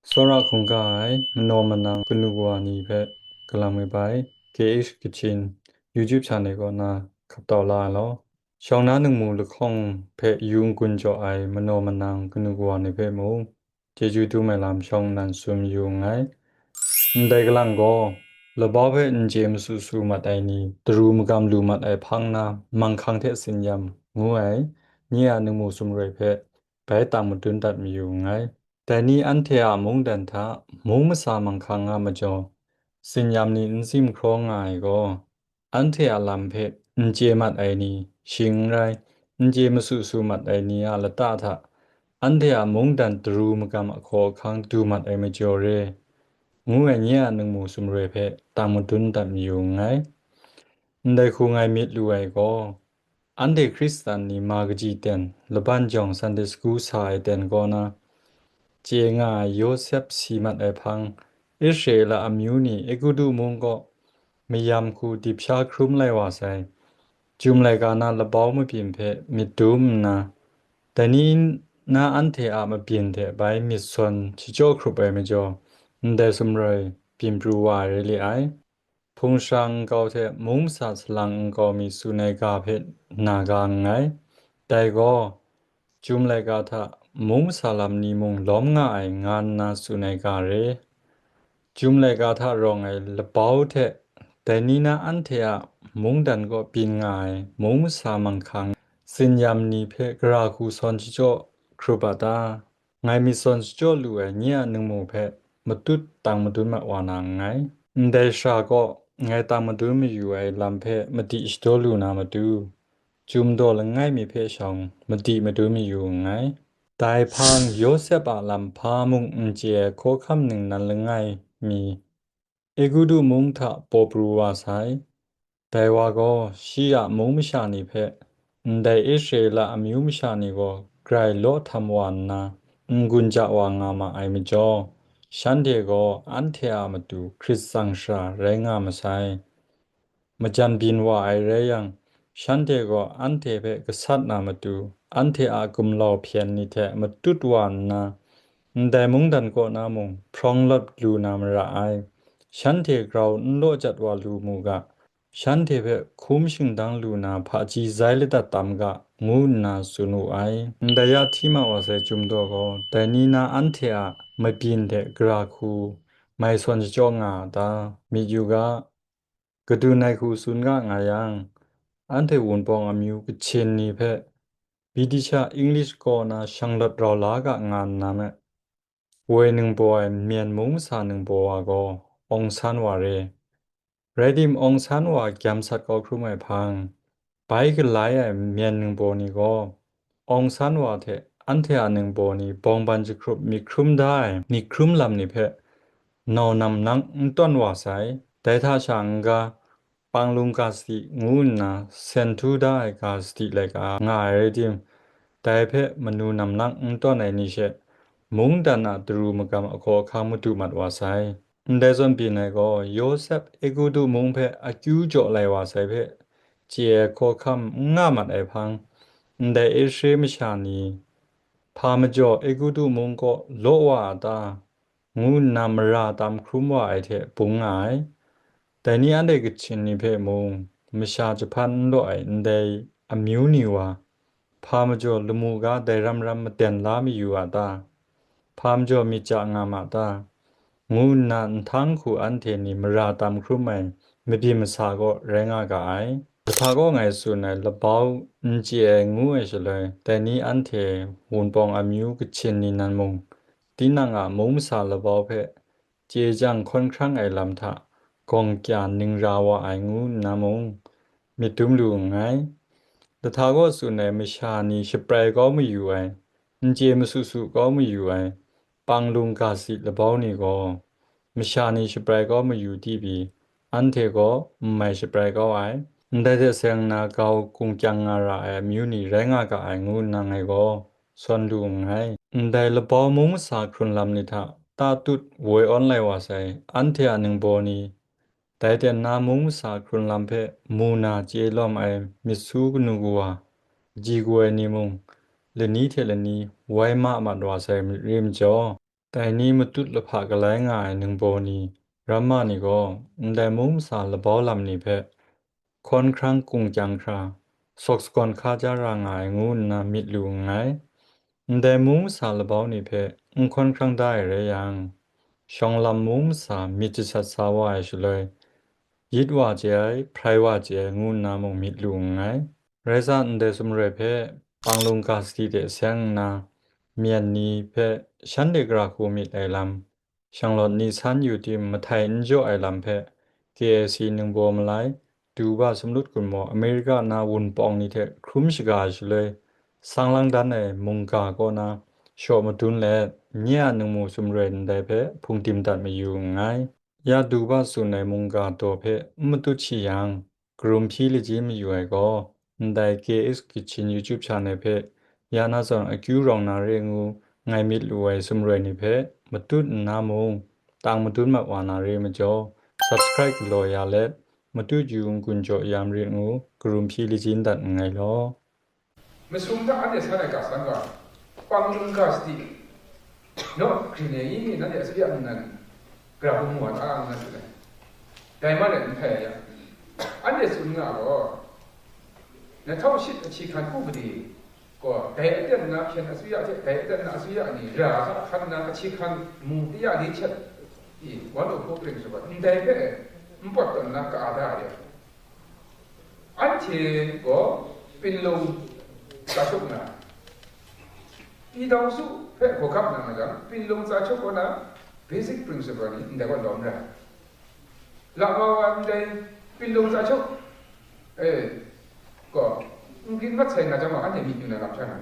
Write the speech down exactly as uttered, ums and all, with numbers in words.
Tsawra hkungga ai manaw manang kanu kawa ni hpe galam e bai, K H Kachin YouTube channel kaw na hkap tau la ai law. Shawng na ningmu lahkawng hpe yu n-gun jaw ai manaw manang kanu kawa ni hpe mung, chyeju dum ai lam shawng nnan tsun yu nngai. Ndai galang gaw, labau hpe n chye masu su mat ai ni, daru magam lu mat ai hpang na, manghkang hte tsin-yam ngu ai, nye a ningmu sumroi hpe bai tang madun dat mayu nngai. Dai ni anhte a mungdan hta mung masa manghkang a majaw, tsin-yam ni n zim hkraw nga ai gaw, anhte a lam hpe n chye mat ai ni, shing n rai, n chye masu su mat ai ni a lata hta, anhte a mungdan daru magam ahkaw ahkang du mat ai majaw re, ngu ai nye a ningmu sumroi hpe tang madun dat mayu nngai. Ndai hku ngai myit lu ai gaw, anhte Hkristan ni ma kaji ten, laban jawng Sunday school sa ai ten kaw na, chye nga ai Yawsep si mat ai hpang, Israela amyu ni Egutu mung kaw mayam hku dip sha hkrum lai wa sai, Chyum laika na labau mabyin hpe myit dum nna, dai ni na anhte a mabyin hte bai myit sawn shachyaw hkrup ai majaw, ndai sumroi byin pru wa ai rai li ai. Hpung shara nkau hte mung masa salang nkau mi tsun ai ga hpe na ga nngai. Dai gaw, Chyum laika hta mung masa lam ni mung lawm nga ai nga nna tsun ai ga re. Chyum laika hta rawng ai labau hte dai ni na anhte a mungdan kaw byin nga ai mung masa manghkang tsin-yam ni hpe gara hku sawn shachyaw hkrup a ta? Ngai myit sawn shachyaw lu ai nye a ningmu hpe matut tang madun mat wa na nngai. Ndai shara kaw ngai tang madun mayu ai lam hpe madi shadaw lu na matu, Chyum daw langai mi hpe shawng madi madun mayu nngai. Dai hpang Yawsep a lam hpa mung n chye ai hkawhkam ningnan langai mi, Egutu mung hta paw pru wa sai. Dai wa gaw shi a mung masha ni hpe, ndai Israela amyu masha ni gaw grai law htam wa nna, n-gun ja wa nga ma ai majaw, shanhte gaw anhte a matu hkrit tsang shara rai nga masai. Majan byin wa ai rai yang, shanhte gaw anhte hpe gasat na matu, anhte a gumlau hpyen ni hte matut wa nna, ndai mungdan kaw na mung hprawng lawt lu na mara ai. Shanhte grau n law jat wa lu mu ga, shanhte hpe hkum shingdang lu na hpaji zai ladat tam ga, ngu nna tsun wu ai. Ndai ya hti ma wa sai Chyum daw gaw, dai ni na anhte a mabyin hte gara hku mai sawn shachyaw nga a ta? Myit yu ga, Kadun ai hku tsun ga nga yang, anhte Wunpawng amyu Kachin ni hpe Britisha English kaw na shanglawt rau la ga nga nna me, woi ningbaw ai Myen mung masa ningbaw wa gaw Aung San wa re. Rai tim, Aung San wa gyam sat kau hkrum ai hpang, bai galai ai Myen ningbaw ni gaw, Aung San wa hte anhte a ningbaw ni bawng ban jahkrup myit hkrum da ai myit hkrum lam ni hpe nau nam lang n tawn wa sai. Dai hta sha n-ga, panglung ga sadi ngu nna sen htu da ai ga sadi laika nga ai rai tim, dai hpe manu nam lang n tawn ai ni she, mungdan a daru magam ahkaw ahkang madu mat wa sai. Ndai zawn byin ai gaw, Yawsep Egutu mung hpe akyu jaw lai wa sai hpe chye ai hkawhkam n nga mat ai hpang, ndai Israel masha ni hpa majaw Egutu mung kaw law wa a ta? ngu nna mara tam hkrum wa ai hte bung nga ai. Dai ni anhte Kachin ni hpe mung, masha jahpan n law ai ndai amyu ni wa, hpa majaw lamu ga dai ram ram maden la mayu a ta? Hpa majaw myit ja nga ma ta? ngu nna nhtang hku anhte ni mara tam hkrum ai mabyin masa kaw rai nga ga ai. Lahta kaw ngai tsun ai labau n chye ai ngu ai shaloi, dai ni anhte Wunpawng amyu Kachin ni nan mung, tinang a mung masa labau hpe chye jang hkawn hkrang ai lam hta gawng kya ning ra wa ai ngu nna mung, myit dum lu nngai. Lahta kaw tsun ai masha ni shaprai kau mayu ai, n chye masu su kau mayu ai, panglung ga si labau ni gaw, masha ni shaprai kau mayu di pyi, anhte gaw n mai shaprai kau ai. Ndai hte seng nna grau gumkyang nga ra ai amyu ni rai nga ga ai ngu nna ngai gaw sawn lu nngai. Ndai labau mung masa hkrun lam ni hta tatut woi awn lai wa sai, anhte a ningbaw ni, dai ten na mung masa hkrun lam hpe mu na chye lawm ai myit su kanu kawa, kaji kaw ai ni mung, lani hte lani wai ma mat wa sai rim jaw, Dai ni matut lahpa galai nga ai ningbaw ni, ramma ni gaw, ndai mung masa labau lam ni hpe hkawn hkrang kung kyang hkra, sawk sagawn hka ja ra nga ai ngu nna myit lu nngai. Ndai mung masa labau ni hpe n hkawn hkrang da ai rai yang, shawng lam mung masa myit jasat sa wa ai shaloi, yit wa chye ai, hprai wa chye ai ngu nna mung myit lu nngai. Rai sa, ndai sumroi hpe panglung ga sadi de seng nna, myen ni hpe shanhte gara hku myit ai lam, shanglawt ni san yu tim mahtai n jaw ai lam hpe, K A C ningbaw malai, du ba sumlut gun maw, Amerika na wunpawng ni hte hkrum shaga ai shaloi, sang lang dan ai mungga kaw na shaw madun let, nye a ningmu sumroi ndai hpe hpungdim dat mayu nngai. Ya du ba tsun ai mungga daw hpe n matut shi yang, karum hpyi lajin mayu ai gaw, ndai K S Kitchen YouTube channel hpe ya na zawn akyu rawng na re ngu ngai myit lu ai sumroi ni hpe matut nna mung, tang madun mat wa na re majaw, subscribe galaw ya let, matut yu n-gun jaw ya marit ngu karum hpyi lajin dat nngai law. Masum hta anhte san ai ga san ga, panglung ga sadi, naw grin ai i mi nanhte asuya nnan, gara bum wa ta nna tsun ai. Dai ma let n hpai ai ya. Anhte tsun nga gaw, na htau shit ahkyi hkan upadi gaw, dai aten na hpyen asuya hte dai aten na asuya ni ra sa hkan na ahkyi hkan mu taya li chat i, wan u hku pring shabat, ndai hpe n pawt tawn na ka da ai ya. Anhte gaw Pinlung Tsa Hkyuk na, Pyi Daung Su hpe hkawhkam na nga jang, Pinlung Tsa Hkyuk kaw na basic principle ni ndai gaw lawm ra. Lama wa ndai Pinlung Tsa Hkyuk, e, gaw, n grin mat sai nga jang gaw, anhte myit yu na lam sha na.